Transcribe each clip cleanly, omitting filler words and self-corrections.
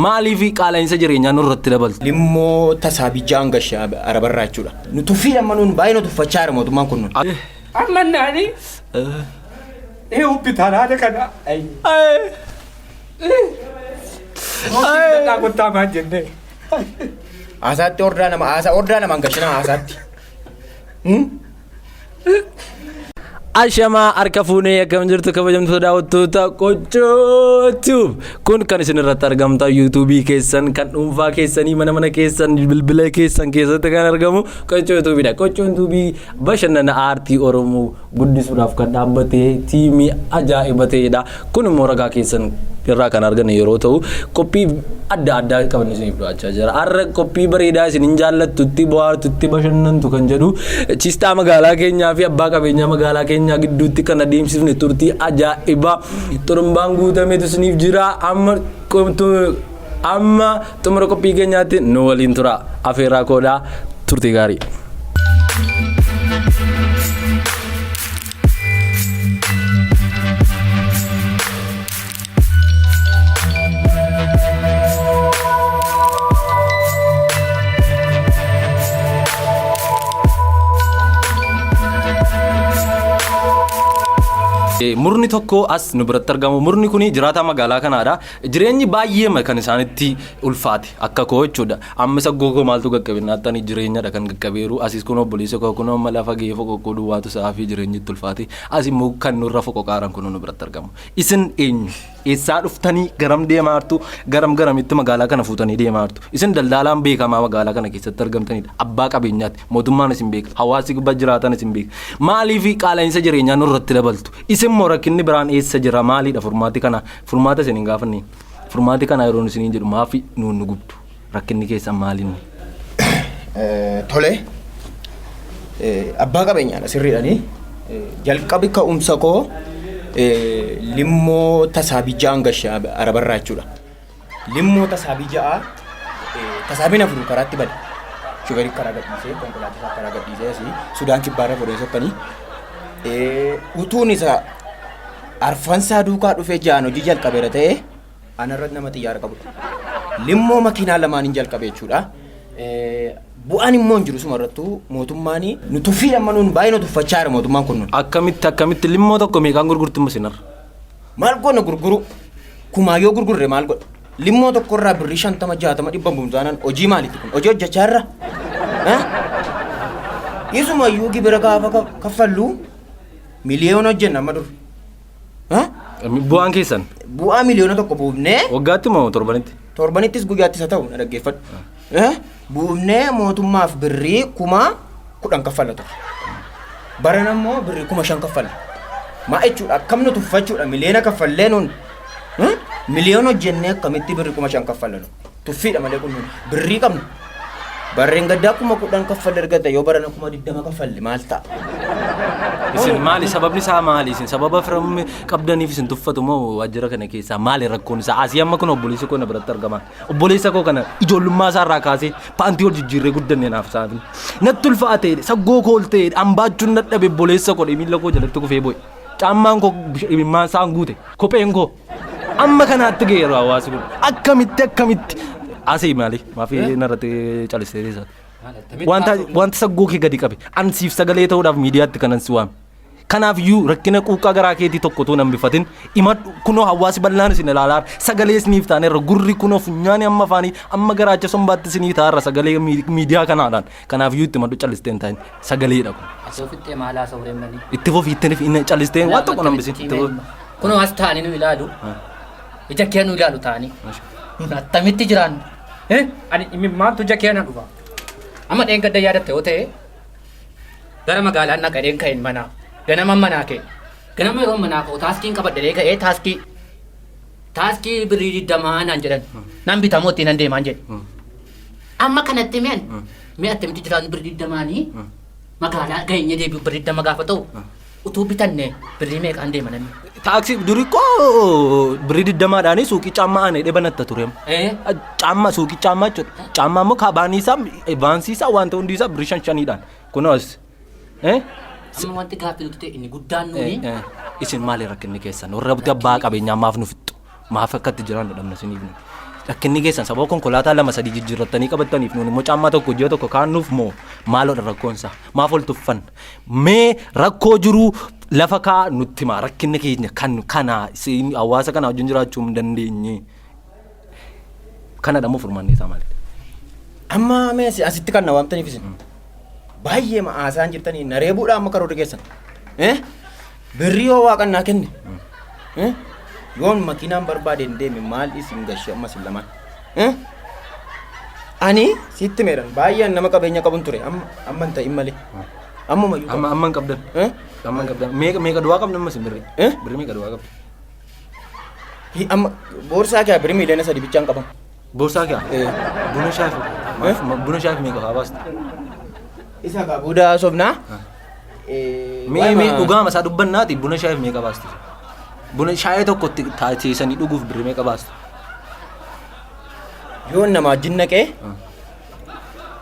Maaliif qaala'insa jireenyaa nurratti dabaltu? Limmoo tasaa bijjaan gashaa arabarraa jechuudha. Nu tuffii amma nuun baay'ee nu tuffachaa jira mootummaan kun nun. Amma naani hospitaala kana. Hospitaala kottaa maal jennee. Haasaatti ordaa nama haasaa ordaa namaan gashina haasaatti. Ashamaa harka fuunee akkam jirtu kabajamtoota daawwattoota qochootuuf kun kan isin irratti argamtan yuutuubii keessan kan dhuunfaa keessanii mana mana keessan bilbila keessan keessatti kan argamu qochootuubidha. Qochootuubii bashannana aartii Oromoo guddisuudhaaf kan dhaabbate tiimii ajaa'iba ta'edha. Kun immoo ragaa keessan irraa kan arganne yeroo ta'u qophii adda addaa qaban isiniif dhiyaachaa jira. Har'a qophii bareedaa isin hin jaallattutti bohaartutti bashannantu kan jedhu chiistaa magaalaa keenyaa fi abbaa qabeenyaa magaalaa keenyaa gidduutti kan adeemsifne turtii ajaa'ibaa xurumbaan guutametu isiniif jira. Amma amma xumura qophii keenyaatti nu waliin tura. Afeerraa koodhaa turtii gaarii. Murni tokko as nu biratti argamu. Murni kun jiraataa magaalaa kanaadha. Jireenyi baay'eema kan isaanitti ulfaate akka koo jechuudha. Amma isa googoo maaltu qaqqabe naattanii jireenyadha kan qaqqabeeru. Asis kun obboleessa koo kun amma lafa ga'ee foqoqqoo duwwaatu isaa fi jireenyi itti ulfaate. As immoo kan nurra foqoqaaran kun nu biratti argamu. Isin eenyu? Eessaa dhuftanii garam deemaa jirtu? Garam garamitti magaalaa kana fuutanii deemaa jirtu? Isin daldalaan beekamaa magaalaa kana keessatti argamtanidha. Abbaa qabeenyaati. Mootummaan isin beeka. Hawaasi gubbaa jiraatan isin beeka. Maaliif qaala'insa jireenyaa nurratti dabaltu? Isin immoo rakkinni biraan eessa jira? Maaliidha furmaati kana? Furmaata isin hin gaafanne. Furmaati kana yeroon isiniin jedhu maafi nuun nu gubdu? Rakkinni keessan maalinni? Tole. Abbaa qabeenyaadha sirriidhani. Jalqabi ka'umsa koo limmoo tasaa bijjaan gashaa arabarraa jechuudha. Limmoo tasaa bijja'a tasaabiin afur karaatti bade. Shufeerri karaa gadhiisee konkolaachisaa karaa gadhiisee asii Sudaan kibbaarra fuudhee sokkanii. Utuun isa arfansaa duukaa dhufee ja'an hojii jalqabeera ta'ee anarra nama xiyyaara qabudha. Limmoo makiinaa lamaan hin jalqabe jechuudha. Bu'aan immoo hin jiru suma irrattuu mootummaan nu tuffii amma nuun baay'ee nu tuffachaa jira mootummaan kun nun. Akkamitti akkamitti limmoo tokko meeqaan gurgurtu isin har'a? Maal goona gurguru? Kumaa yoo gurgurre maal godha? Limmoo tokkorraa birrii 50 60 dhibba buumsaanaan hojii maaliiti kun? Hojii hojjechaa irra? Isuma iyyuu gibira gaafa kaffallu miliyoona hojjenna amma dur. Bu'aan keessan? Bu'aa miliyoona 1 buufnee. Waggaatti moo torbanitti? Torbanittis guyyaattis haa ta'u na dhaggeeffadhu. Buufnee mootummaaf birrii 10,000 kaffalla ture. Barana immoo birrii 5,000 kaffalla. Maa jechuudha akkam nu tuffachuudha miliyoona kaffallee nuun miliyoona hojjennee akkamitti birrii 5,000 kaffalla nu tuffiidha malee kun nuun birrii qabna. Barreen gaddaa 10,000 kaffalle erga ta'e yoo barana 20,000 kaffalle maal ta'a? Isin maali sababni isaa maali isin sababa firamni qabdaniif isin tuffatu moo waajjira kana keessaa maali rakkoon isaa asii amma kun obboleessi koo na biratti argama obboleessa koo kana ijoollummaa isaa irraa kaasee paantii ol jijjiirree guddanne naaf isaatiin natti ulfaate saggoo koo ol ta'e ambaachuun dadhabe obboleessa koo miila koo jalatti kufee bo'e caammaan koo imimmaan isaan guute kopheen koo amma kanaatti ga'e yeroo hawaasi kun akkamitti akkamitti asii maali maafi narratti calistee teessatti. Wanta wanta saggoo kee gadi qabe an siif sagalee ta'uudhaaf miidiyaatti kanan si waame. Kanaaf iyyuu rakkina quuqqaa garaa keetii tokko utuu hin hambifatin himadhu kunoo hawaasi bal'aan isin ilaalaa sagalee isiniif taanerra gurri kunoo funyaani amma afaanii amma garaacha sombaatti isinii taarra sagalee miidiyaa kanaadhaan kanaaf iyyuu itti himadhu calistee hin taa'in sagaleedha kun. Asoo fixxee maal haasa'u reemmanii? Itti fufi itti hin calistee waan tokko hin hambisin. Itti fufi. Kunoo as taa'anii nu ilaalu. Ija kee nu ilaalu taa'anii. Nun attamitti jiraannu? Ani imimmaantu ija kee na dhufa. Amma dheengadda yaadatte yoo ta'e gara magaalaan naqa dheen ka'een manaa. Ganama manaa ka'e. Ganama yeroo manaa ka'u taaskiin qabadhe ka'ee taaskii taaskii birrii 20 naan jedhan. Nan bitamoo ittiin nan deemaan jedhe. Amma kanatti mi'an mi'a attamitti jiraannu birrii 20nii magaalaa geenye deebi'u birrii 20 gaafa ta'u utuu bitanne birrii meeqaan deema namni? Taaksii durii koo birrii 20dhaan suuqii caammaa aanee dhee banatta ture. Caammaa suuqii caammaa jechuudha. Caammaa immoo kaabaanii isaa vaansii isaa wanta hundi isaa birrii 5 5dhaan. Kunoo as. Amma wanti gaaffii nuti ta'e inni guddaan nuuni. Isin maali rakkinni keessan? Warra abbaa qabeenyaa maaf nu fixxu? Maaf akkatti jiraannu dhabna isiniif nu? Rakkinni keessan sababa konkolaataa lama sadii jijjiirrattanii qabattaniif nuun immoo caammaa tokko ji'a tokko kaannuuf moo maaloodha rakkoonsaa? Maaf ol tuffan? Mee rakkoo jiru lafa kaa nutti himaa rakkinni keenya kan kana isin hawaasa kana wajjin jiraachuu hin dandeenye. Kanadha moo furmaanni isaa maalidha? Amma mee asitti kan na waamtaniif isin baay'ee ma'aasaan jirtanii na reebuudha amma karoorri keessan. Eh? Birrii yoo waaqan naa kenne. Eh? Yoon makiinaan barbaade hin deeme maal isin gashee amma isin lamaan. Eh? Ani sitti meedhan baay'een nama qabeenya qabun ture amma amma hin ta'in malee. Ammuma iyyuu Amma amma hin qabdan. Eh? Amma hin qabdan. Meeqa meeqa du'aa qabna amma isin birrii? Eh? Birrii meeqa du'aa qabdu? Hi- Amma boorsaa kee birrii 3 miiliyoona bichaan qaban. Boorsaa kee? Eh. Buna shaafi. Maaf buna shaafi meeqa fa'aa baasta? Isa gaa booda sobnaa. Mee mee dhugaama isaa dubbannaati buna shaayiif meeqa baastu? Buna shaayii tokko itti taasisanii dhuguuf birrii meeqa baastu? Yoon nama wajjin naqee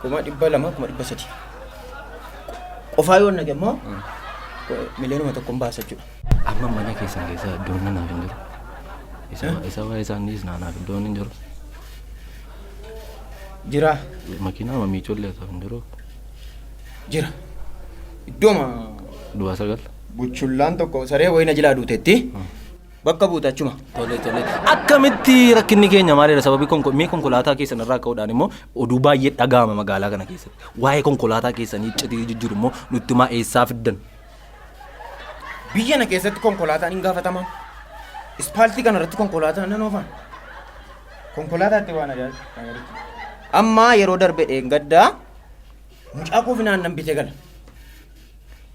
200,000 300,000. Qofaa yoon naqe immoo 1 miiliyoona hin baasa jechuudha. Amma mana keessan keessa iddoon nanaaf hin jiru. Isa isa waa'ee isaanii naanaaf iddoon hin jiru. Jira. Makiinaa miicollee ta'u hin jiru. Jira. Iddooma Duwwaa sagal. Buchullaan tokko saree wayina jilaa duutetti bakka buute achuma. Tole tole. Akkamitti rakkinni keenya maalidha? Sababii mee konkolaataa keessan irraa ka'uudhaan immoo oduu baay'ee dhaga'ama magaalaa kana keessatti. Waa'ee konkolaataa keessanii iccitii jijjiiru immoo nutti maa eessaa fiddan? Biyya na keessatti konkolaataan hin gaafataman. Ispaaltii kana irratti konkolaataan nan oofan. Konkolaataatti waan ajaa'iba. Amma yeroo darbe dheengaddaa mucaa koof aannan bitee gala.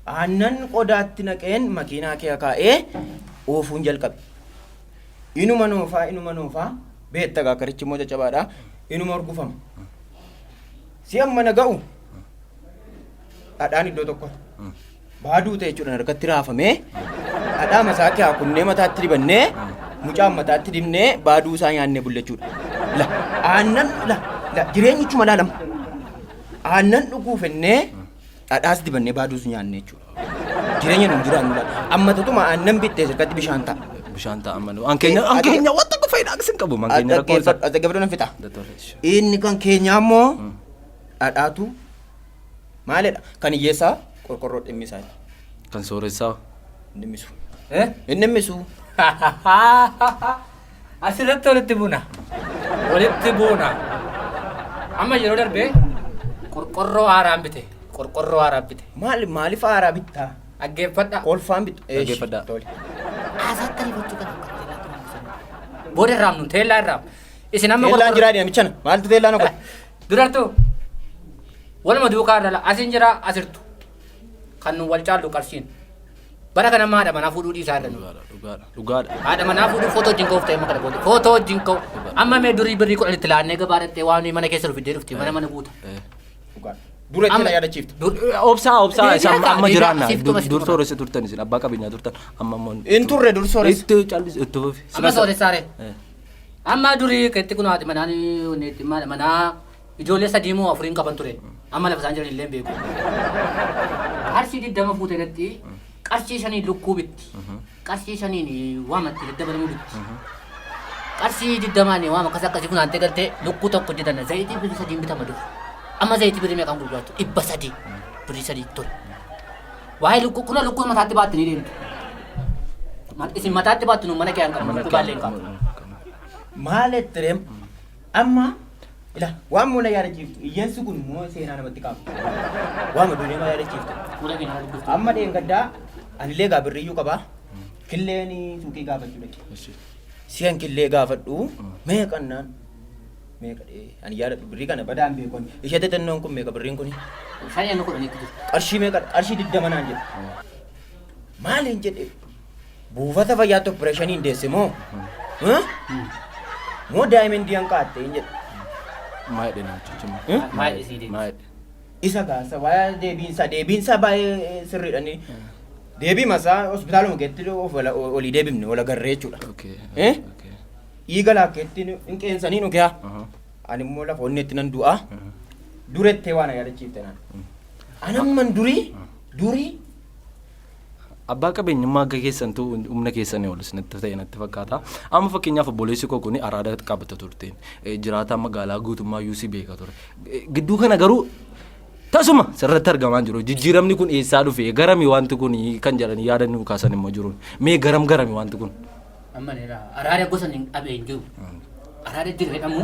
Aannan qodaatti naqeen makiinaa kee kaa'ee oofuun jalqabe. Inuma noofaa inuma noofaa beekta karichi immoo caccabaadha. Inuma urgufama. Si amma na ga'u dhadhaan iddoo tokko. Baaduu ta'e jechuudha harkatti raafamee dhadhaa masaa kee kunnee mataatti dibannee mucaan mataatti dibnee baaduu isaa nyaannee bulle jechuudha. La aannan la la jireenyichuma laalama. Aannan dhuguuf ennee dhadhaas dibannee baaduus nyaanne jechuudha. Jireenya nuun jiraannu laala. Amma tutuma aannan bittee sirkatti bishaan ta'a. Bishaan ta'a amma an keenya an keenya waan tokko faayidaa akkasii hin qabu. Man keenya rakkoon isaa. Dhaggeeffadhu nan fixa. Inni kan keenyaa immoo dhadhaatu maalidha? Kan hiyyeessaa qorqorroo dhimmisaa. Kan sooressaa. Hin dhimmisu. Eh? Hin dhimmisu. Asirratti walitti buuna. Walitti buuna. Amma yeroo darbe qorqorroo haaraan bite. Qorqorroo haaraan bite. Maal maaliif haaraa bittaa? Dhaggeeffadha. Kolfaan bittu. Dhaggeeffadhaa. Tole. Haasaatti ariifachuu kana akka teellaatti nu buusan. Booda irraa nu teellaa irraa. Isin amma Teellaan jiraa namichana. Maaltu teellaa na godha? Durartuu. Waluma duukaa dhala asin jira asirtu. Kan nu wal caallu qarshiin. Bara kana amma haadha manaa fuudhuu dhiisaa irra nu. Dhugaadha dhugaadha dhugaadha. Haadha manaa fuudhuu footoo wajjin ka'uuf ta'e amma kana booda. Footoo wajjin ka'u. Amma mee durii birrii 10tti laannee gabaa dhaqxee waan mana keessa dhufiddee dhufti mana mana guuta. Dhugaadha. Dura itti na yaadachiiftu. Obsaa obsaa isa Deebi'aa amma deebi'aa, jiraanna siif tuma, siif dur tuma. sooressa turtan isin abbaa qabeenyaa turtan amma immoo. Hin turre dur sooressa. Itti callis itti fufi. Amma sooressaare. Amma durii keetti kun haati manaa ni manaa ijoollee sadii moo afuriin qaban ture. Amma lafa isaan jiran illee hin beeku. Qarshii 20 fuute irratti qarshii shaniin lukkuu bitti. Qarshii shaniin waamatti daddabalamuu bitti. Qarshii 20n waama akkas akkasii funaantee galtee lukkuu tokko hojjetan zayitii birrii sadiin bitama dur. Amma zayitii birrii meeqaan gurguraatu? 300. Birrii sadii ture. Waa'ee lukkuu kuna lukkuu mataatti baattanii deemtu. Isin mataatti baattu nu mana kee hin qabnu lukkuu baallee hin qabnu. Maal ettireem amma ila waan muna yaadachiiftu hiyyeessi kun immoo seenaa namatti qaba. Waan durii nama yaadachiiftu. Fuula keenya irra dubbiftu. Amma dheengaddaa anillee gaa birriyyuu qabaa. Killeen suuqii gaafachuu dhaqe. Si'an killee gaafadhu meeqannaan meeqa dhee ani yaadadhu birrii kana badaan beekon ishee xixinnoon kun meeqa birriin kuni Shanii amma kudhaniitti jiru. Qarshii meeqa qarshii 20 naan jedhe. Maaliin jedhe buufata fayyaatti opereeshinii hin deesse moo? Moo daa'imman hanqaatte hin jedhe. Maa jedhe namichichi immoo? Maa jedhe sii deebise? Maa jedhe? Isa gaasa waa'ee deebiinsa deebiinsa baay'ee sirriidha inni. Deebii masaa hospitaaluma keetti of olii deebifne wal agarree jechuudha. Okay. Eh? Okay. Dhiiga laakkeetti hin qeensanii nu kiyaa. Ani immoo lafa onneetti nan du'a. Durettee waan yaadachiifte naan. Anamman durii durii Abbaa qabeenyummaa akka keessantu humna keessanii ol isinitti ta'e natti fakkaata. Amma fakkeenyaaf obboleessi koo kun araada qabata turteen jiraataa magaalaa guutummaa iyyuu si beeka ture. Gidduu kana garuu tasuma sirratti argamaa jiru. Jijjiiramni kun eessaa dhufe, garami wanti kun kan jedhanii yaada nu kaasan immoo jiru. Mee garam garami wanti kun? Amma neera araada gosa hin qabee hin jiru. Araada jira jedhamu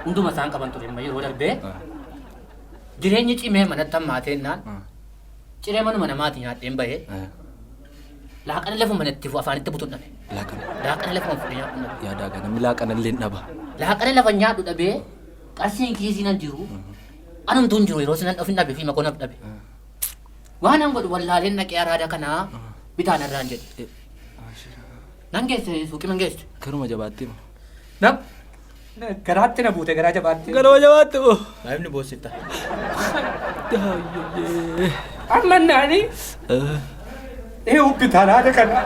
hunduma isaan qaban ture, amma yeroo darbee jireenyi cimee manatti hammaateennaan ciree manuma namaati nyaadheen bahee laaqana lafa manatti afaanitti butuun dhabe. Laaqana. Laaqana lafa fudhee nyaadhu dhabe. Yaadaa kana namni laaqana illee dhaba. Laaqana lafa nyaadhu dhabee, qarshiin kiisii nan jiru. Anumtuu hin jiru, yeroo sinan ofin dhabe fi makoon of dhabe. Waan an godhu wallaaleen dhaqee araada kanaa bitaan irraan jedhe. Nan geesse, suuqii man geesse. Garuma jabaatti moo? Na garaatti na buute, garaa jabaatti. Garuma jabaatti moo? Maayifni boossetta. Amma naani ee hospitaala kana.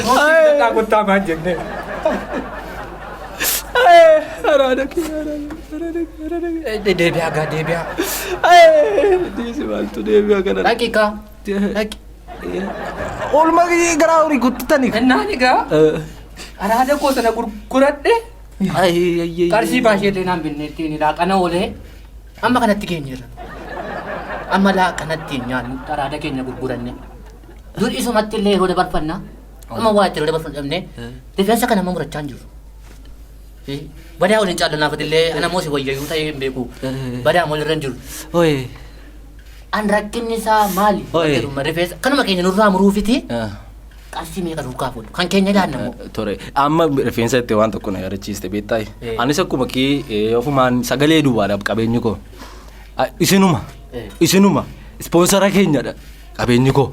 Hospitaala kottaa maan jennee. Araada kee, araada kee, araada kee. Deebi'aa gaa, deebi'aa. Dhiisi, maaltu deebi'a kana? Dhaqi kaa. Dhaqi. Oolmaa garaa horii gudditanii. Innaan egaa araada koo sana gurguradhe, qarshii baay'ee illee naan binne, ittiin laaqana oolee amma kanatti geenyeerra. Amma laaqanatti hin nyaannu, araada keenya gurguranne. Dur isumatti illee yeroo dabarfanna. Amma waa itti yeroo dabarfannu dhabne, rifeensa kana amma murachaa hin jirru. Badaa waliin caallannaafat illee ana moo si wayyayyuu ta'ee hin beeku. Badaa walirra hin jiru. Oye. An rakkinni isaa maali? Oye. Jedhuma rifeensa kanuma keenya nurraa muruufiti qarshii meeqa duukaa fuudhu? Kan keenya ilaanna immoo. Tore, amma rifeensa itti waan tokko na yaadachiiste beektaa? Anis akkuma kee ofumaan sagalee duwwaadhaaf qabeenyi koo. Isinuma. Isinuma. Ispoonsara keenyadha qabeenyi koo.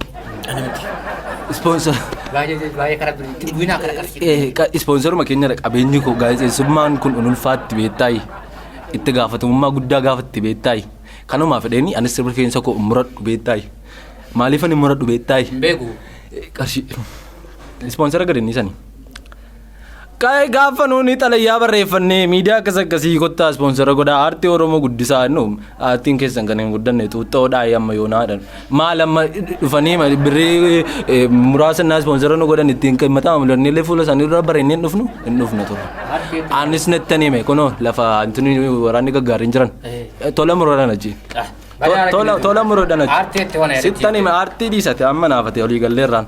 Ispoonsara. Baay'ee baay'ee karaa biritti bu'inaa kara qarshii. Ispoonsaruma keenyadha qabeenyi koo. Gaazexeessummaan kun ulfaatti beektaa? Itti gaafatamummaa guddaa gaafatti beektaa? Kanumaa fedheeni anis rifeensa koo muradhu beektaa? Maaliif ani muradhu beektaa? Hin beeku. Qarshii. Ispoonsara gadi nisani. Gaafa nuuni xalayyaa barreeffannee miidiyaa akkas akkasii kottaa ispoonsara godhaa, aartii Oromoo guddisaa, nu aartiin keessan kan hin guddanne xuuxxoodhaa amma yoonaadha. Maal amma dhufanii birrii muraasa naa ispoonsara nu godhan ittiin mataa mul'annee illee fuula isaanii dura bareennee hin dhufnu, hin dhufnu ture. Anis nettan hime, kunoo lafa antini waraanni gaggaariin jiran. Tola muroodhaan achi. Tola tola muroodhaan achi. Aartii itti waan Sittan hime, aartii dhiisate amma naafate olii galleerraan.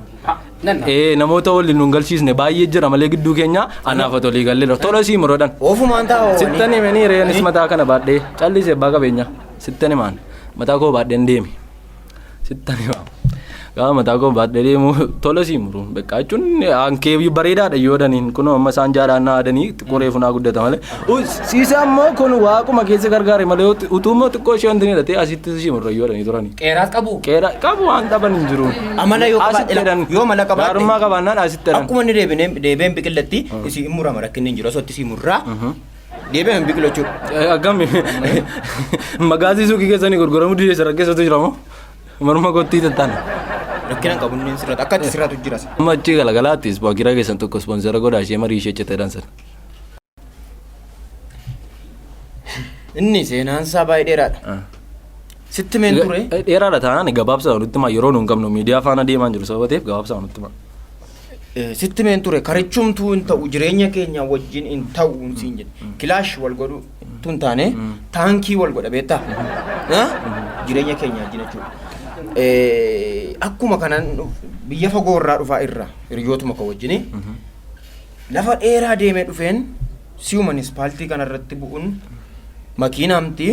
Nanna. Namoota waliin nun galchiisne baay'ee jira malee gidduu keenya anaafate olii galleerra. Tola sii muroodhaan. Ofumaan taa'oo. Sittan hime ni reenis mataa kana baadhee callise abbaa qabeenya. Sittan himaan mataa koo baadheen deemi. Sittan himaa. Gaafa mataa koo baadhee deemu tola sii muru. Bakka jechuun hankee bareedaadha yoo daniin kunoo amma isaan jaadhaan na adanii xiqqoo reefu naa guddata malee. Siisa ammoo kun waaquma keessa gargaare malee utuu immoo xiqqoo ishee wanti ni hidhatee asitti sii murra yoo danii turani. Qeeraas qabu. Qeera qabu, waan dhaban hin jiru. Amala yoo Asitti qabaadhe, jedhan. yoo mala qabaadhe. Gaarummaa qabaannaan asitti jedhan. Akkuma inni deebinee deebeen biqilatti isii hin murama, rakkinni hin jiru, osoo itti sii murraa deebeen hin biqilu jechuudha. Akkami magaazii suuqii keessanii gurguramuu didee sirra keessatu jira moo morma kottii tattaana. Rakkina hin qabu, inni sirratu akka itti sirratu jira. Amma achi galagalaatti ispookira keessan tokko ispoonsera godhaa, ishee marii ishee citee dansan. Inni seenaan isaa baay'ee dheeraadha. Sitti meen ture. Dheeraadha taanaan gabaabsaa nutti himaa, yeroo nu hin qabnu, miidiyaa faana deemaa jiru sababa ta'eef gabaabsaa nutti himaa. Sitti meen ture, karichumtuu hin ta'u, jireenya keenya wajjin hin ta'u siin jedhe. Kilaash wal godhu tun taane taankii wal godha beektaa? Jireenya keenya wajjin jechuudha. Akkuma kanaan biyya fagoo irraa dhufaa irra hiriyootuma koo wajjini lafa dheeraa deemee dhufeen si'uman ispaaltii kanarratti bu'uun makiinaamti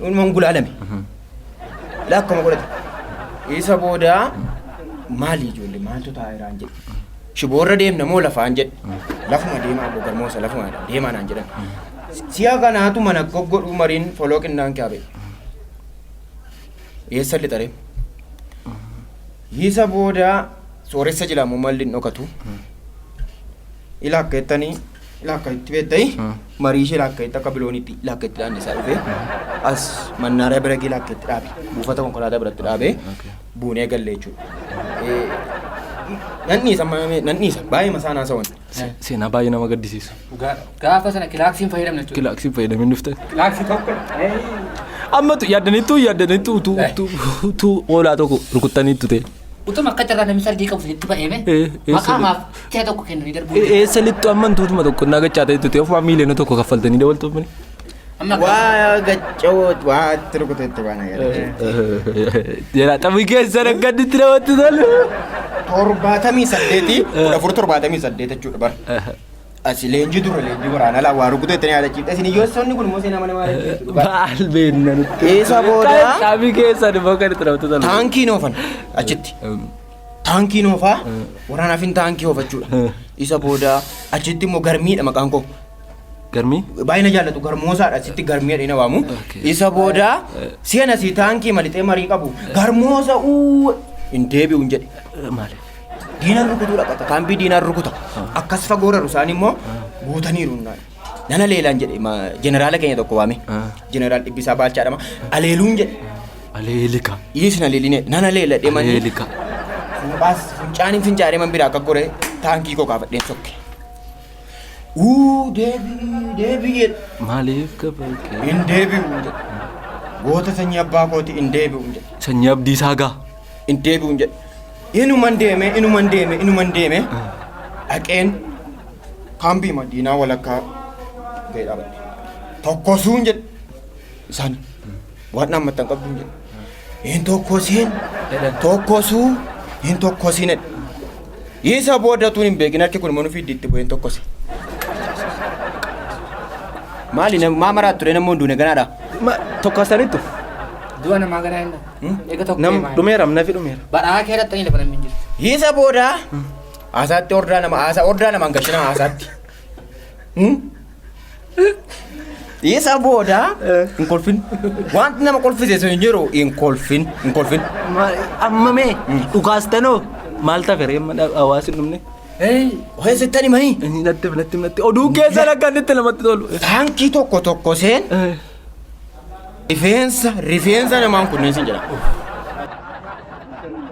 unuman gulaalame. Lakkuma godhate. Isa booda maali ijoollee, maaltu taa'aa jiraan jedhe. Shiboorra deemna moo lafaan jedhe. Lafuma deemaa abbo Garmoosa, lafuma deemaa naan jedhan. Si'a kanaatu mana goggodhuu mariin foloo qinnaan kaabe. Eessa lixaree? Isa booda sooressa jedhamu malli hin dhokatu. Ila akka jettanii, ila akka itti beektanii, marii ishee ila akka itti akka biloonitti ila akka itti dhaannisaa dhufe as mannaaraa bira ila akka itti dhaabe, buufata konkolaataa biratti dhaabe, buunee galle jechuudha. Nan dhiisa, nan dhiisa, baay'ee masaan haasawan. Seenaa baay'ee nama gaddisiisu. Dhugaadha. Gaafa sana kilaaksiin fayyadamne jechuudha. Kilaaksii fayyadamin dhuftan. Kilaaksii tokko. Ammatu yaaddaniittu yaaddaniittu utuu utuu utuu hoolaa tokko rukuttaniittu ta'e. Utuma akka carraa namni sargii qabu sinitti ba'eeme Eh, eh, maqaa maaf si'a tokko kennanii darbuu. Eessa lixxu amma tuutuma tokko naa gachaa ta'e ta'e ofumaa miiliyoona tokko kaffaltanii dabaltu mani. Amma akka Waa gaccawoo waa itti rukutetti waan agarra. Jala xabii keessan akka inni itti namatti tolu. 78 1478 jechuudha bara. Asi leenjii dura leenjii waraanaa laa waa rukutetti ni yaadachiifte. Isin hiyyeessonni kun immoo seenaa mana maal jechuudha. Maal beekna nuti. Eessa booda? Xabii keessan immoo kan itti namatti tolu. Taankii oofan achitti. Taankii oofaa waraanaaf hin taankii oofachuudha. Isa booda achitti immoo garmiidha maqaan koo. Garmii? Baay'ina jaallatu garmoosaadha achitti garmii jedhanii na waamu. Okay. Isa booda si'ana si taankii malixee marii qabu garmoosa uu hin deebi'u hin jedhe. Maali? Diinaan rukutuu dhaqata. Kaampii diinaan rukuta. Akkas fagoo raru isaan immoo guutaniiru. Nana leelaan jedhe jeneraala keenya tokko waame. Jeneraal Dhibbisaa Baalchaadhama. Aleeluun jedhe. Aleelika. Isin aleeline nana leela deemanii. Aleelika. Fuuphaas fincaaniin fincaanee man biraa akka gore taankii koo kaafadheen sokke. Uu deebii deebii jedhe. Maaliif kabajee? Hin deebi'u jedhe. Goota sanyii abbaa kooti hin deebi'u jedhe. Sanyii Abdiisaa gaa. Hin deebi'u jedhe. Inuman deeme inuman deeme inuman deeme dhaqeen kaambii madiinaa walakkaa ga'ee dhaabadhe. Tokkosuun jedhe. Isaan waan dhaammattan qabduun jedhe. Hin tokkosiin tokkosuu hin tokkosiin jedhe. Isa booda tuun hin beekin harki kun immoo nu fiiddi itti bu'ee hin tokkose. Maali maa maraat ture namni hunduune ganaadha. Tokkosaniittu. Du'a namaa ganaa hin Eega tokko Nam deemaa. dhumeera nafi dhumeera. Badhaa kee dhattanii lafa namni hin jiru. Isa booda haasaatti ordaa nama haasaa ordaa namaan gashina haasaatti. Isa booda hin kolfin. Wanti nama kolfisiisu hin jiru hin kolfin hin kolfin. Amma mee dhukaastanoo maal tafe reemma hawaasni dhumne. Ho'eessittan himanii. Natti natti natti oduu keessan akka inni itti namatti tolu. Taankii tokko tokko seen rifeensa rifeensa namaan kunneen sin jedha.